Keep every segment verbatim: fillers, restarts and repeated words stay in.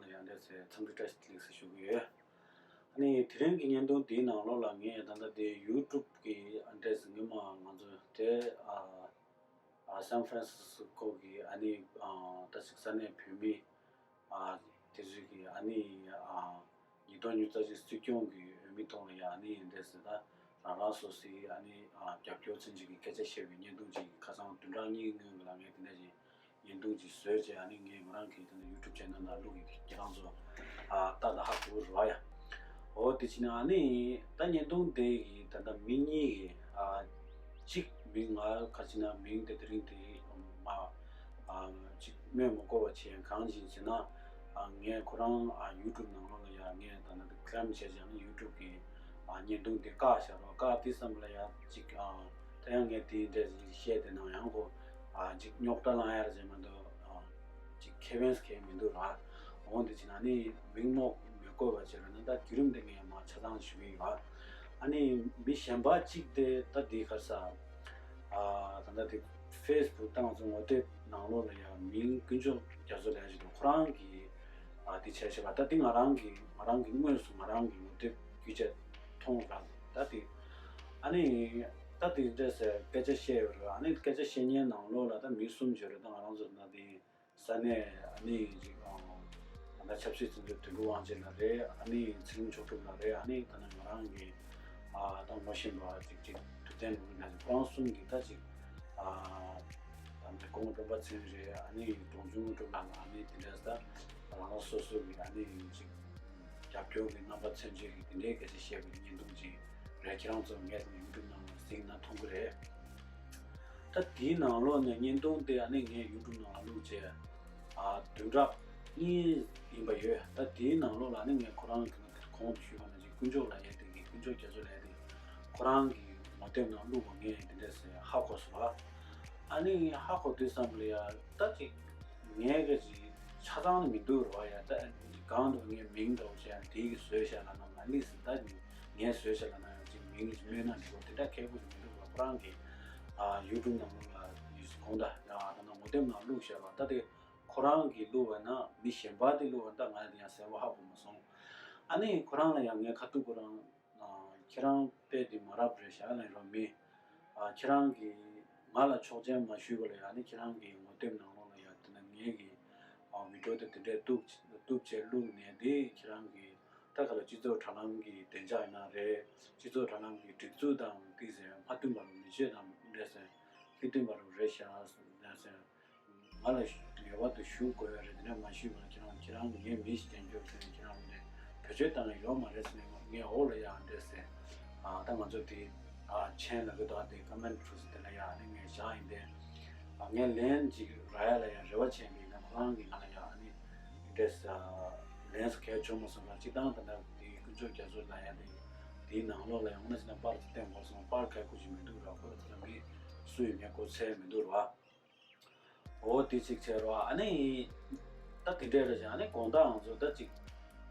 ལ་ཡང་འདྲ་ཟེར་འཚམས་འདྲི་བཀྲ་ཤིས་བདེ་ལེགས་ཟེར་ཞུ་གི་ཡོད། ཨ་ནི་དེ་རིང་གི་བརྙན་ཐུང་འདིའི་ནང་ལོགས་ལ་ངས་ད་ལྟ་དེ་ཡུ་ཊུབ་ཀྱི་ཨ་འདྲ་ཟེར་སྔོན་མ་ང་ཚོ་དེ་ཨ་ཨ་སན་ཧྥ་རན་སི་སི་ཀོ་གི་ཨ་ནི་ཨ་ད་ཅིག་ས་གནས་བོད་མི་ཨ་དེ་ཚོས་ཀྱི་ཨ་ནི་ཨ་ཉིས་སྟོང་ཉི་ཤུ་རྩ་གཅིག་སྲིད་སྐྱོང་གི་འོས་མི་ཐོག་ལ་ཡ་ཨ་ནི་འདྲ་ཟེར་ད་རང་རང་སོ་སོའི་ཨ་ནི་ཨ་རྒྱབ་སྐྱོར་མཚོན་བྱེད་ཀྱི་སྐད་ཆ་བཤད་པའི་བརྙན་ཐུང་ཅིག་ཁ་སང་བདུན་ཕྲག་གཉིས་སྔོན་གྱི་ལ་ངས་དེ་འདྲ་ཞིག་བརྙན་ཐུང་ཅིག་བཟོས་རྗེས་ཨ་ནི་ངས་ང་རང་གི་དེ་ནས་ཡུ་ཊུབ་ཆེ་ནལ་ནང་བླུགས་ཡོད། ཁྱེད་རང་ཚོ་ཨ་ལྟ་ད་ཧ་གོ་རེད་བ་ཡ། འོ་དེ་ཕྱིན་ཨ་ནི་ད་བརྙན་ཐུང་དེ་གི་ད་ལྟ་མི་གཉིས་ཀྱི་ཨ་གཅིག་མིང་ང་ཁ་ཅིག་ན་མིང་དེ་དེ་རིང་དེ་མ་ཨ་གཅིག་སྨོས་མ་དགོས་པ་བྱས། གང་ཅི་ཟེར་ན་ཨ་ངས་ཁོ་རང་ཨ་ཡུ་ཊུབ་ནང་ལོགས་ལ་ཡ་ངས་ད་ལྟ་དེ་ཀི་ལེམ་བྱས་ཀྱང་ཡུ་ཊུབ་གི་ཨ་བརྙན་ཐུང་དེ་བཀག་བཞག་རོགས། བཀག་དུས་ཙམ་ལ་ཡ་གཅིག་ཨ་ད་ཡང་ངས་དེའི་འདྲ་ཞིག་བཤད་དེ་ནང་ཡང་ཁོ་ཨ་གཅིག་རྙོག་དྲ་ལངས་ཡ་ར་ཅིག་མ་གཏོགས་ཨ་གཅིག་ཁེ་ཕན་གང་མི་འདུག་ར། འོ་འདི་ཕྱིན་ཨ་ནི་མིང་སྨོས་མི་དགོས་པ་བྱས་ར་ན་ད་བརྒྱུད་རིམ་དེ་ངས་མ་ཆ་ཚང་ཞུ་གི་ཡོད། ཨ་ནི་མི་གཞན་པ་གཅིག་དེ་ད་འདི་ག་རེ་ཟ་ཨ་ད་ད་དེ་ཕེ་སི་བུག་ད་ང་ཚོ་ངོ་དེབ་ནང་ལོགས་ལ་ཡ་མིང་དཀོན་མཆོག་རྒྱ་མཚོ་ལབ་ཡ་ཞིག་འདུག་ཁོ་རང་གི་ཨ་དེ་བྱས་བྱས་པ་ད་དེ་ང་རང་གི་ང་རང་གི་དངོས་སུ་ང་རང་གི་ངོ་དེབ་བརྒྱུད་བྱས་མཐོང་ར་ད་དེ་ཨ་ནི་ད་དེ་འདྲ་ཟེར་སྐད་ཆ་བཤད་ཡོད་རེད། ཨ་ནི་སྐད་ཆ་བཤད་མཁན་ནང་ལོགས་ལ་ད་མི་གསུམ་བྱས་རེད། ད་ང་རང་ཚོ་ད་དེ་ས་གནས་ཨ་ནི་ཅིག་ཨང་ད་ལྟ་ཆབ་སྲིད་བཙོན་འཇུག་དོན་གྲུབ་དབང་ཆེན་ལགས་རེད། ཨ་ནི་ཚེ་རིང་མཆོག་གྲུབ་ལགས་རེད། ཨ་ནི་ད་ནི་ང་རང་གི་ཨ་ད་ངོ་ཤེས་པ་ཅིག་ཅིག་དུས་སྟོན་ལུང་རིགས་ལགས་ཁོ་རང་གསུམ་གྱིས་ད་ཅིག་ཨ་ད་ནི་སྐུ་ངོ་སྤེན་པ་ཚེ་རིང་རེད། ཨ་ནི་གྲོང་ཆུང་དངོས་གྲུབ་ལགས་ལ་ཨ་ནི་དེ་འདྲ་ད་རང་རང་སོ་སོ་གི་ཨ་ནི་ཅིག་རྒྱབ་སྐྱོར་གྱི་རྣམ་པ་མཚོན་བྱེད་ཀྱི་དེ་འདྲའི་སྐད་ཆ་བཤད་པའི་བརྙན་ཐུང་ཅིག་རེད། ཁྱེད་རང་ཚོ་ངའི་ཡུ་ཊུབ་ནང་ལ་གཟིགས་ན་མཐོང་གི་རེད། ད་དེའི་ནང་ལོགས་ནས་བརྙན་ཐུང་དེ་ཨ་ནི་ངས་ཡུ་ཊུབ་ནང་ལ་བླུགས་རྗེས་ཨ་བདུན་ཕྲག་གཉིས་ཡིན་པ་ཡོད། ད་དེའི་ནང་ལོགས་ལ་ཨ་ནི་ངས་ཁོ་རང་གི་གོང་དུ་ཞུས་པ་ནང་བཞིན་དཀོན་མཆོག་ལགས་ཡ་དེ་གི་དཀོན་མཆོག་རྒྱ་མཚོ་ལགས་ཡ་དེ་ཁོ་རང་གི་ངོ་དེབ་ནང་བླུགས་པ་ངས་དེ་འདྲས་ཧ་གོ་སོང་བ། ཨ་ནི་ཧ་གོ་དུས་ཙམ་ལ་ཡ་ད་ཅིག་ངས་ག་ཅིག་ཆ་ཚང་ནི་མི་འདུག་རོ་ཡ། ད་གང་དུ་ངས་མིང་འདྲ་བོ་བྱས་ཡང་དེའི་གི་བཟོས་བཞག་ལ་ན་ང་ལིས་ད་ངས་བཟོས་བཞག་ལ་ན་ཡང་ཅིག་མིང་ལ་ཅིག་སྨོས་ན་འགྲིག་གོ་དེ་འདྲ་ཁག་པོ་ཞིག་མི་འདུག་རོ། ཁོ་རང་གི་ཨ་ཡུ་ཊུབ་ནང་ལོགས་ལ་ཡུས་གོང་ད་ཡ་ད་ན་ངོ་དེབ་ནང་བླུགས་བཞག་པ་ད་དེ་ཁོ་རང་གིས་བླུགས་པ་ན་མི་གཞན་པ་དེ་བླུགས་པ་ན་ད་ང་ཡང་གསལ་པོ་ཧ་གོ་མ་སོང་། ཨ་ནི་ཁོ་རང་ལ་ཡང་ངས་ཁ་ཐུག་ཁོ་རང་ཨ་ཁྱེད་རང་དཔེ་དེ་མ་རབས་རེད་ཤག་ལབ་རོགས་མི། ཨ་ཁྱེད་རང་གིས་ང་ལ་ཆོག་མཆན་མ་ཞུས་པ་ལ་ཡང་ནི་ཁྱེད་རང་གི་ངོ་དེབ་ནང་ལོགས་ལ་ཡང་དེ་ན་ངའི་གི་ཨ་བི་ཌིའོ་དེ་དེ་འདྲས་གཏུབ་གཏུབ་བྱས་བླུགས་ནས་དེ་ཁྱེད་རང་གི་ད་ག་ལ་སྤྱི་ཚོགས་དྲ་ལམ་གི་བདེ་འཇགས་ཡིན་ན་རེད། སྤྱི་ཚོགས་དྲ་ལམ་གི་སྒྲིག་འཛུགས་དང་ཏིག་ཟེར་མ་མཐུན་པ་རུ་མི་བྱེད་དང་འདྲས་ཟེར་མི་མཐུན་པ་རུ་རེད་ཤག་ཟེར། ང་ལ་ངེས་པར་དུ་ཞུ་དགོས་ཡ་རེད། དེ་འདྲ་མ་ཞུས་པ་ན་ཁྱེད་རང་ཁྱེད་རང་ངའི་མི་ཞིག་དེ་འཇོག་ཟེར་ནས་ཁྱེད་རང་ངས་བེད་སྤྱོད་བཏང་ཡ་ཡོད་མ་རེད་ཟེར་ནས་ངས་འོག་ལ་ཡ་འདྲས་ཟེར། ཨ་ད་ང་ཚོ་དེ་ཨ་མཆན་ལ་གི་དོག་དེ་ཀ་མེན་ཊི་ཁྲུ་ཟེར་དེ་ལ་ཡ་ཨ་ནི་ངས་བཞག་ཡིན་ཏེ། ཨ་ངས་ལན་ཅིག་རག་ཡ་ལ་ཡ་རེ་བ་བྱས་པ་ཡིན་ན་ཁོ་རང་གིས་ང་ལ་ཡ་ཨ་ནི་འདྲས་ལན་ཟེར་གལ་བྱུང་མ་སོང་ལ་སྤྱིར་བཏང་ད་ལྟ་དེ་དཀོན་མཆོག་རྒྱ་མཚོ་ལ་ཡ་དེ་དེའི་ནང་ལོགས་ལ་ཡང་ན་ཅི་ན་པར་དེ་བསྟན་དགོས་སོང་པར་གལ་ཁུ་ཅིག་མི་འདུག་ར། ཁོ་ལ་དེ་ལ་མི་སུ་ཡོད་མེད་གོ་ཚད་མི་འདུག་ར། འོ་དེ་གཅིག་བྱས་རོགས། ཨ་ནི་ད་དེ་འདྲས་རེད་ཅེ་ཨ་ནི་དགོང་དག་ང་ཚོ་ད་ཅིག་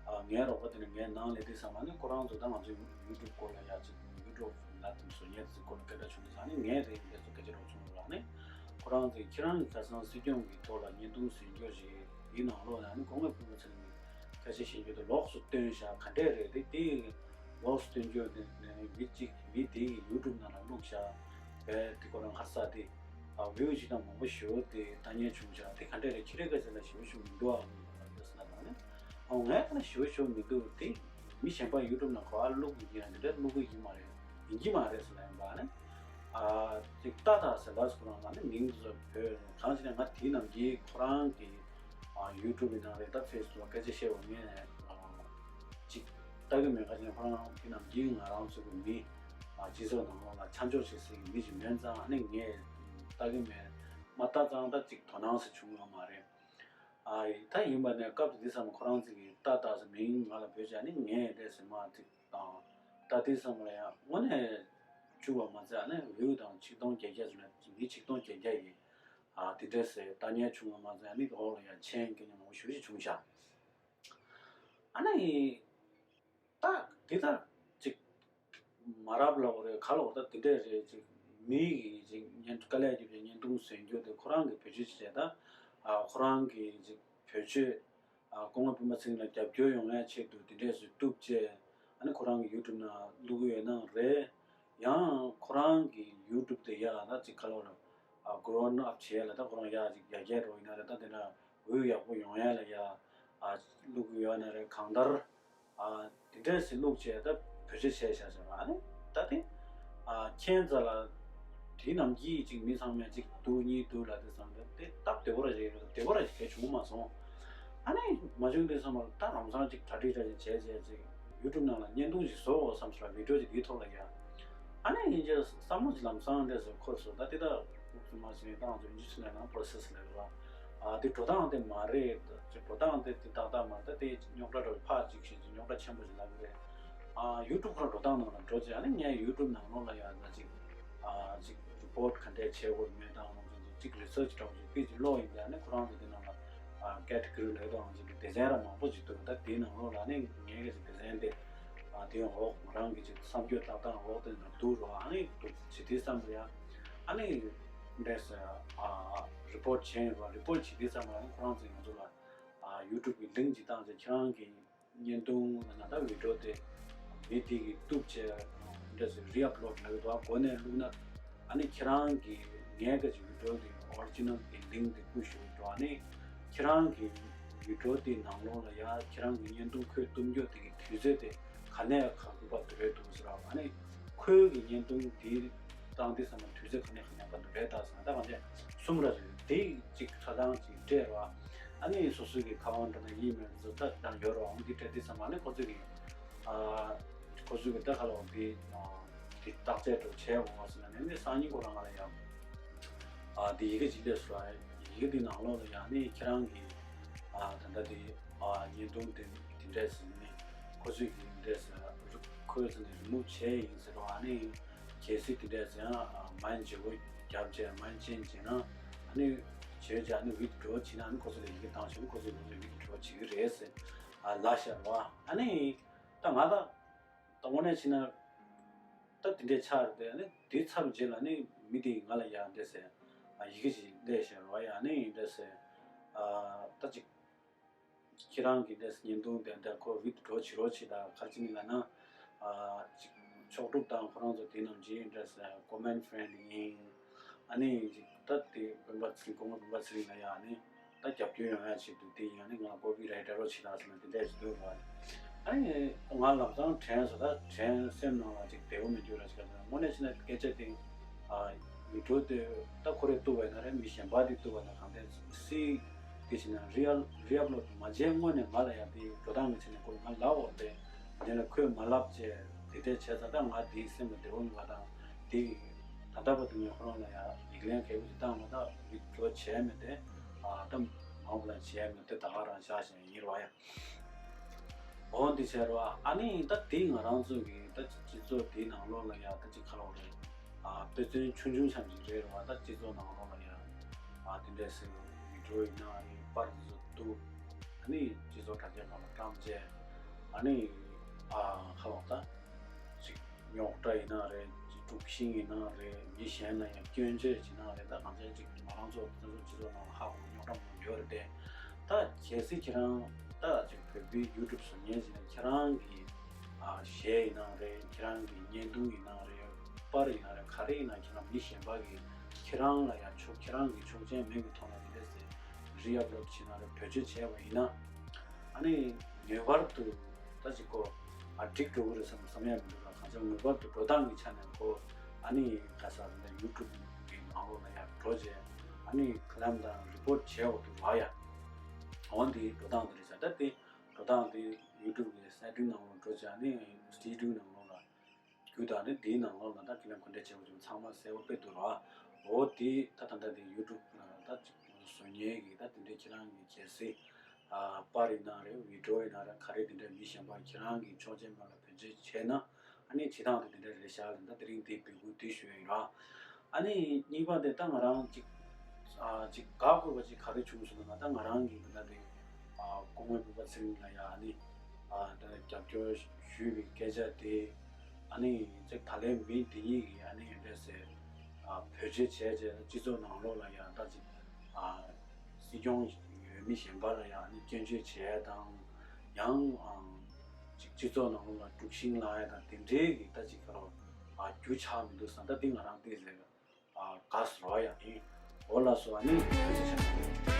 ཨ་ངའི་རོགས་པ་དེ་ནི་ངའི་ནང་ལས་དེ་བསམ་ཨ་ནི་ཁོ་རང་ཚོ་ད་ང་ཚོའི་ཡུ་ཊུབ་སྐོར་ལ་ཡ་ཅིག་ཡུ་ཊུབ་ལ་དེ་བཟོ་མཁན་དེ་ཚོ་སྐོར་ལ་སྐད་ཆ་བྱུང་ནས་ཨ་ནི་ངས་དེ་འདྲས་ཚོ་སྐད་ཆ་རོགས་བྱུང་རོགས། ཨ་ནི་ཁོ་རང་ཚོས་ཁྱེད་རང་གི་ཁ་སང་སྲིད་སྐྱོང་གི་ཐོག་ལ་བརྙན་ཐུང་གཟིགས་རྒྱུ་ཞིག་ཡིན་ནང་ལོགས་ནས་ཨ་ནི་ཁོང་གི་སྤུན་པ་ཚོ་ནི་ཁ་ཆེ་ཤེས་རྒྱུ་དེ་ལོགས་སུ་སྟོན་བཞག་ག་འདྲས་རེད། དེ་དེ་ལོགས་སུ་སྟོན་རྒྱུ་དེ་ནས་མི་གཅིག་མི་དེ་ཡི་ཡུ་ཊུབ་ནང་ལ་བླུགས་བཞག་བས་དེ་ཁོ་རང་ཧར་ས་དེ་ཨ་བིའུ་གཅིག་དང་མང་པོ་ཞེ་པོ་དེ་ལྟ་ཉན་བྱུང་བཞག་དེ་ག་འདྲས་རེད། ཁྱེད་རང་སྐད་ཆ་ལ་ཞེ་པོ་ཞིག་མི་འདུག་ཨ་ལབ་ཟེར་ན་དང་ནི་ཨ་ངས་ཁ་ན་ཞེ་པོ་ཞེ་པོ་མི་འདུག་དེ་མི་གཞན་པ་ཡུ་ཊུབ་ནང་ག་པར་བླུགས་ཀྱི་ཡིན་ན་དེ་འདྲས་བླུགས་ཀྱི་ཡིན་མ་རེད། ཡིན་གྱི་མ་རེད་ཟེར་ལབ་ཡིན་པ་ནི་ཨ་ཅིག་ལྟ་ད་ཟེར་ལབ་ཁོ་རང་ལ་ནི་མིང་དེ་ཚོ་བོད་གང་ཅི་ན་ང་དེའི་ནང་གི་ཁོ་རང་གི་ཨ་ཡུ་ཊུབ་ཡིན་ན་རེད། ད་ཕེ་སི་བུག་སྐད་ཆ་བཤད་པ་ངས་ཨ་ཅིག་ལྟ་གི་མེད། ག་ཅི་ན་ཁོ་རང་དེ་ནང་གི་ང་རང་ཚོ་གི་མི་ཨ་སྤྱི་ཚོགས་ནང་ལོགས་ལ་ཆ་འཇོག་བྱེད་སྲིད་གི་མི་ཅིག་མིན་ཙང་ཨ་ནི་ངས་ལྟ་གི་མེད། མ་ལྟ་ཙང་ད་ཅིག་དོ་སྣང་ཟེར་བྱུང་ཡོད་མ་རེད། ཨ་ད་ཡིན་པ་ནས་སྐབས་དེ་ཙམ་ཁོ་རང་ཚོ་གི་ལྟ་ད་ཟེར་མིང་ང་ལ་བོད་ཅིག་ཨ་ནི་ངས་དེ་ཟེར་མ་ཅིག་དང་ད་དེ་ཙམ་ལ་ཡང་དངོས་གནས་བཅུག་པ་མ་ཚད་ཨ་ནི་བིའུ་དང་ཆིག་སྟོང་བརྒྱད་བརྒྱ་ཙམ་ལ་མི་ཆིག་སྟོང་བརྒྱད་བརྒྱ་ཡི་ཨ་དེ་འདྲས་ཟེར་ལྟ་ཉན་བྱུང་བ་མ་ཚད་ཨ་ནི་འོག་ལ་ཡང་མཆན་སྐད་ཉན་མང་པོ་ཞེ་པོ་ཞིག་བྱུང་ཤག་ཨ་ནི་ད་དེ་ལྟར་ཅིག་མ་རབས་ལབ་དགོས་རེད་ག་ལབ་དགོས་རེད། ད་དེ་འདྲས་རེད། ཅིག་མི་གི་ཅིག་བརྙན་དཀའ་ལས་བརྒྱབ་པའི་བརྙན་ཐུང་བཟོས་རྒྱུ་དེ་ཁོ་རང་གི་བེད་སྤྱོད་བྱས་ད་ཨ་ཁོ་རང་གི་ཅིག་བེད་སྤྱོད་ ཨ་སྐུ་ངོ་སྤེན་པ་ཚེ་རིང་ལ་རྒྱབ་སྐྱོར་ཡོང་ཡ་ཆེད་དུ་དེ་འདྲས་སུ་གཏུབ་བྱས། ཨ་ནི་ཁོ་རང་གི་ཡུ་ཊུབ་ནང་བླུག་གི་ཡོད་ན་རེད། ཡང་ཁོ་རང་གི་ཡུ་ཊུབ་དེ་ཡ་ད་ཅིག་ཁ་ལོ་ར་ཨ་གོ་རོན་ཨབ་བྱས་ལ། ད་ཁོ་རང་ཡ་ཅིག་ཡ་རྒྱས་འགྲོ་ཡིན་ན་རེད། ད་དེ་འདྲ་འུ་ཡག་པོ་ཡོང་ཡ་ལ་ཡ་ཨ་བླུག་གི་ཡོད་ན་རེད། གང་ལྟར། ཨ་དེ་འདྲས་སེ་བླུགས་བྱས་ད་བེད་སྤྱོད་བྱས་བཞག་བྱས་པ། ཨ་ནི་ད་དེ་ཨ་ཁྱེད་ཚོ་ལ་དེ་ནམ་གྱི་ཅིག་མི་ཚང་མས་ཅིག་འདུག་གཉིས་འདུག་ལ་དེ་བསམ་སྟེ་དེ་སྟབས་བདེ་པོ་ར་ཅིག་བདེ་པོ་ར་ཅིག་གལ་བྱུང་མ་སོང་། ཨ་ནི་མ་བྱུང་དུས་ཙམ་པ་ལ་ད་ལམ་སང་ཅིག་གྲ་སྒྲིག་འདྲ་ཅིག་བྱས་བྱས་ཅིག་ཡུ་ཊུབ་ནང་ལ་བརྙན་ཐུང་ཅིག་བཟོ་འོ་བསམ་སོང་། བི་ཌིའོ་ཅིག་དེའི་ཐོག་ལ་ཡ། ཨ་ནི་ཡིན་གྱི་བསམ་བློ་ཅིག་ལམ་སང་འདྲས་སེ་འཁོར་སོང་། ད་དེ་ད་ཁུག་སུ་མ་ཟིན་ཏང་ཚོ་ཡིན་གྱི་ཚུལ་ལས་ནང་པོ་རོ་སེ་སི་ལས་རེད་བ། ཨ་དེ་འགྲོ་སྟངས་དེ་མ་རེད། ཅིག་འགྲོ་སྟངས་དེ་དེ་ཏག་ཏག་མ་རེད། ད་དེ་རྙོག་དྲ་འདྲ་བོ་ཕར་ཅིག་བྱེད་ཅིག་རྙོག་དྲ་ཆེན་པོ་ཅིག་ལབ་ཀྱི་རེད། ཨ་ཡུ་ཊུབ་ཁོ་རང་འགྲོ་སྟངས་ནང་ལ་འགྲོ་ཅིག་ཨ་ནི་ངས་ཡུ་ཊུབ་ནང་ལོགས་ལ་ཡ་ང་ཅིག་ཨ་ཅིག་རི་པོ་ཊི་ག་འདྲས་བྱེད་དགོས་མེད་དང་ལོག་ཅིག་ཅིག་རི་སར་ཆི་འདྲ་བོ་ཅིག་དཔེ་ཅིག་ཀློག་ཡིན་ཏེ། ཨ་ནི་ཁོ་རང་ཚོ་དེ་ནང་ལ་ཨ་ཀེ་ཊི་གོ་རི་ལབ་དང་ཅིག་སྡེ་ཚན་ར་མང་པོ་ཅིག་འདུག་ད་དེའི་ནང་ལོགས་ལ་ཨ་ནི་ངས་ག་ཅིག་སྡེ་ཚན་དེ་ཨ་དེ་འོག་ང་རང་གི་ཅིག་བསམ་སྤྱོད་ཏག་ཏག་འོག་དེ་ནང་འདུག་རོགས། ཨ་ནི་འདུག་བྱེད་དུས་ཙམ་པ་ཡ་ཨ་ནི་འདྲས་སེ་ཨ་རི་པོ་ཊི་བྱས་ཡོད་པ། རི་པོ་ཊི་བྱེད་དུས་ཙམ་པ་ཨ་ནི་ཁོ་རང་ཚོས་ང་ཚོ་ལ་ཨ་ཡུ་ཊུབ་ཀྱི་ལིང་ཅིག་བཏང་ཚེ་ཁྱེད་རང་གི་བརྙན་ཐུང་ལ་ན་ད་བི་ཌིའོ་དེ་མི་དེ་གིས་གཏུབ་བྱས་འདྲ་ཟེར་རི་ཨབ་ལོཌ་ལབ་ཀྱི་འདུག་ག་སྒོ་ནས་བླུགས་ན། ཨ་ནི་ཁྱེད་རང་གི་ངས་ག་ཅིག་བི་ཌིའོ་དེ་ཨོ་རི་ཇི་ནལ་གྱི་ལིང་དེ་བསྐུར་ཞུ་གི་འདུག་ཨ་ནི་ཁྱེད་རང་གི་བི་ཌིའོ་དེ་ནང་ལོགས་ལ་ཡ་ཁྱེད་རང་གི་བརྙན་ཐུང་ཁོས་གཏུབ་རྒྱུ་དེ་གི་དུས་ཚོད་དེ་ག་ནས་ག་དགོས་པ་དེ་རེད་འདུག་ཟེར་བ། ཨ་ནི་ཁོའི་གི་བརྙན་ཐུང་དེ་བཏང་དུས་ཙམ་པ་དུས་ཚོད་ག་ནས་ག་ནས་ག་འདུག་རེད་ད་ཟེར་ན། ད་ག་འདྲས་གསུམ་ར་རེད། དེ་གཅིག་ཆ་ཚང་གཅིག་སྤྲད་རོགས། ཨ་ནི་སོ་སོའི་གི་ཁ་དབང་འདྲ་ན་ཨི་མེལ་བཟོ་ལྟ་དང་ཡོད་རོགས། འདི་སྤྲད་དུས་ཙམ་པ་ཨ་ནི་ཁོ་ཚོས་གི་ཨ་ཁོ་ཚོས་གི་ད་ག་ལ་འོང་དེ་དེ་བརྟག་དཔྱད་འགྲོ་བྱས་འོང་བ་ཟེར་ན་ནི་སང་ཉིན་ཁོ་རང་ང་ལ་ཡང་ཨ་དེ་ཡི་གེ་ཅིག་སླེབས་སོང་། ཡི་གེ་དེ་ནང་ལོགས་ལ་ཡང་ནི་ཁྱེད་རང་གི་ཨ་ད་ལྟ་དེ་ཨ་བརྙན་ཐུང་དེ་དེ་འདྲས་ཟེར་ནི་ཁོ་ཚོས་གི་འདྲས་ཟེར་ཁོས་ཚོ་ནི་རི་མུབ་བྱས་ཡིན་ཟེར་རོགས། ཨ་ནི། གལ་སྲིད་དེ་འདྲས་ཟེར་ཡང་མན་བརྗེ་པོ་རྒྱབ་བྱས་མན་ཅན་བྱས་ན་ཨ་ནི་བྱས་བྱས་ཨ་ནི་ཝི་ཐི་ཌྲོ་བྱས་ན་ཨ་ནི་ཁོ་ཚོ་ལ་ཡི་གེ་བཏང་བྱས་ནས་ཁོ་ཚོ་ལ་ཝི་ཐི་ཌྲོ་བྱེད་ཀྱི་རེད་ཟེར་ཨ་ལབ་ཤག་རེད་བ། ཨ་ནི་ད་ང་ད་ད་དངོས་གནས་བྱས་ན་ད་དེ་འདྲས་ཆགས་རེད་དེ། ཨ་ནི་དེ་ཚར་རྗེས་ལ་ཨ་ནི་མི་དེ་ང་ལ་ཡ་འདྲས་ཟེར་ཨ་ཡི་གེ་ཞིག་སླེབས་ཤག་རེད་བ། ཡ་ཨ་ནི་འདྲས་ཟེར་ཨ་ད་ཅིག་ཁྱེད་རང་གི་འདྲས་བརྙན་ཐུང་དེ་འདྲ་ཁོ་ཝི་ཐི་ཌྲོ་བྱེད་རོགས་བྱེད་དང་། ག་རེ་བྱས་ནས་ལབ་ན། ཨ་ཅིག་ཕྱོགས་སྒྲུབ་དང་ཁོ་རང་ཚོ་དེ་ནང་བཞིན་འདྲས་ཀོ་མེན་ཊི་ཕྲེན་ཌི་ཡིན། ཨ་ནི་ཅིག་ད་དེ་སྤེན་པ་ཚེ་རིང་སྐུ་ངོ་སྤེན་པ་ཚེ་རིང་ལ་ཡ་ཨ་ནི་ད་རྒྱབ་སྐྱོར་ཡོང་ཡ་ཆེད་དུ་དེ་ཡིན། ཨ་ནི་ང་ལ་ཀོ་པི་རའི་ཊར་རོགས་བྱེད་དང་ཟེར་ན་དེ་འདྲས་ཅིག་འདུག་ར། ཨ་ནི་ང་ལམ་སང་དྲན་སོང་། ད་དྲན་སེམས་ནང་ལ་ཅིག་བདེ་པོ་མི་འདུག་ར། ཅིག་ག་ཚོད་དངོས་གནས་བྱས་ན་སྐད་ཆ་དེ་ཨ་ཡུ་ཊུབ་དེ་ད་ཁོ་རེ་གཏུབ་པ་ཡིན་ན་རེད། མི་གཞན་པ་དེ་གཏུབ་པ་ན་གང་ལྟར་སི་དེ་བྱས་ན་རི་ཨལ་རི་ཨབ་ལོཌ་མ་བྱས་སྔོན་ནས་ང་ལ་ཡང་དེ་འགྲོ་སྟངས་མི་བྱས་ནས་ཁོ་ང་ལབ་འོ་དེ་དེ་ལ་ཁོས་མ་ལབ་བྱས་དེ་འདྲས་བྱས་ཙང་ད་ང་དེའི་སེམས་ལ་བདེ་པོ་མེད་པ་དང་། དེ་ད་ལྟ་བར་དུ་ངས་ཁོ་རང་ལ་ཡང་ཡིག་ལན་གལ་པོ་ཞིག་བཏང་མ་ཐག་ཝི་ཐི་ཌྲོ་བྱས་མེད་དེ། ཨ་ད་མང་པོ་ལ་བྱས་མེད་དེ་ད་ག་རང་བཞག་བཞིན་ཡིན་རོགས་ཡ། འོ་འདི་བྱས་རོགས། ཨ་ནི་ད་དེ་ང་རང་ཚོ་གི་ད་སྤྱི་ཚོགས་དེའི་ནང་ལོགས་ལ་ཡ་ད་ཅིག་ཁ་ལོ་རེད། ཨ་དཔེ་མཚོན་ཆུང་ཆུང་ཙམ་ཞིག་རེད་རོགས། ད་སྤྱི་ཚོགས་ནང་ལོགས་ལ་ཡ་ཨ་དེ་འདྲས་སེ་ཝི་ཌིའོ་ཡིན་ན་ཨ་ནི་པར་འདི་ཚོ་འདུག་ཨ་ནི་སྤྱི་ཚོགས་དྲ་རྒྱའི་ནང་ལ་བཀྲམ་བྱས། ཨ་ནི་ཨ་ཁ་ལོ་ད་ཅིག་རྙོག་དྲ་ཡིན་ན་རེད། ཅིག་དཀྲུག་ཤིང་ཡིན་ན་རེད། མི་གཞན་ལ་ཡང་སྐྱོན་བརྗོད་བྱེད་ན་རེད། ད་གང་ཅི་ཅིག་ང་རང་ཚོ་ད་ཚོ་སྤྱི་ཚོགས་ནང་ལ་ཧ་གོ་རྙོག་དྲ་མང་པོ་ཡོད་རེད་དེ། ད་གལ་སྲིད་ཁྱེད་རང་ད་ཅིག་བོད་པའི་ཡུ་ཊུབ་བཟོ་མཁན་ཞིག་ན་ཁྱེད་རང་གི་ཨ་གཞས་ཡིན་ན་རེད། ཁྱེད་རང་གི་བརྙན་ཐུང་ཡིན་ན་རེད། པར་ཡིན་ན་རེད། ག་རེ་ཡིན་ན་ཁྱེད་རང་མི་གཞན་པ་གིས་ཁྱེད་རང་ལ་ཡང་ཆོག་ཁྱེད་རང་གི་ཆོག་མཆན་མེད་པའི་ཐོག་ནས་དེ་འདྲས་སེ་རི་ཨབ་ལོཌ་བྱེད་ན་རེད། བེད་སྤྱོད་བྱས་པ་ཡིན་ན། ཨ་ནི་ངེས་པར་དུ་ད་ཅིག་ཁོ་ཨ་འགྲིག་འགྲོ་གི་རེད་བསམ་བསམ་ཡ་མི་འདུག་ལ། གང་ཅི་ངེས་པར་དུ་འགྲོ་སྟངས་ཀྱི་ཆ་ནས་ཁོ་ཨ་ནི་ག་ས་རེད་ན་ཡུ་ཊུབ་གི་ནང་ལོགས་ལ་ཡར་འགྲོ་བྱས། ཨ་ནི་ཁ་ལམ་དང་རི་པོ་ཊི་བྱས་འོ་འདུག་ལ་ཡ། འོ་འདི་འགྲོ་སྟངས་དེ་རེད་ཤག་ད་དེ་འགྲོ་སྟངས་དེ་ཡུ་ཊུབ་གི་སེ་ཊིང་ནང་ལོགས་འགྲོ་བྱས། ཨ་ནི་སི་ཊི་ཌིའོ་ནང་ལོགས་ལ། རྒྱུ་དང་ནི་དེའི་ནང་ལོགས་ལ་ད་ཁྱེད་རང་ག་འདྲ་བྱེད་དགོས་ཀྱི་ཚང་མ་གསལ་པོ་དཔེ་འདུག་ར། འོ་དེ་ད་ད་ལྟ་དེ་ཡུ་ཊུབ་ལ་ད་ཅིག་བཟོ་མཁན་གྱི་ད་དེ་འདྲའི་ཁྱེད་རང་གི་གལ་སྲིད་ཨ་པར་ཡིན་ན་རེད། ཝི་ཌིའོ་ཡིན་ན་རེད། ག་རེ་དེ་འདྲ་མི་གཞན་པ་ཁྱེད་རང་གི་ཆོག་མཆན་མེད་ལ་བེད་སྤྱོད་བྱས་ན་ཨ་ནི་བྱེད་སྟངས་དེ་དེ་འདྲ་རེད་ཤག་ལ། ད་དེ་རིང་དེ་འབོད་སྐུལ་དེ་ཞུ་ཡ་ཡིན་ར། ཨ་ནི་གཉིས་པ་དེ་ད་ང་རང་ཅིག་ཨ་ཅིག་དགའ་དགོས་པ་ཅིག་ག་རེ་བྱུང་སོང་ན། ད་ང་རང་གི་འདི་ལྟ་དེ་ཨ་སྐུ་ངོ་སྤེན་པ་ཚེ་རིང་ལ་ཡ་ཨ་ནི་ཨ་ད་རྒྱབ་སྐྱོར་ཞུས་པའི་སྐད་ཆ་དེ་ཨ་ནི་ཅིག་ད་ལན་མི་འདི་གཉིས་ཀྱིས་ཨ་ནི་འདྲས་སེ་ཨ་བེད་སྤྱོད་བྱས་བྱས་སྤྱི་ཚོགས་ནང་ལོགས་ལ་ཡ་ད་ཅིག་ཨ་སྲིད་སྐྱོང་ཡོད་ མི་གཞན་པ་ལ་ཡང་ནི་སྐྱོན་བརྗོད་བྱས་དང་། ཡང་ཨང་ཅིག་སྤྱི་ཚོགས་ནང་ལ་དཀྲུག་ཤིང་ལངས་ཡ་དང་དེ་འདྲའི་གི་ད་ཅིག་ཁ་རོ་ཨ་རྒྱུ་ཆགས་མི་འདུག་བསམ། ད་འདི་ང་རང་ཏོག་ཙམ་ཨ་དགའ་སོང་ཡ་ཡིན། འོ་ལགས་སོ། ཨ་ནི་ཐུགས་རྗེ་ཆེ།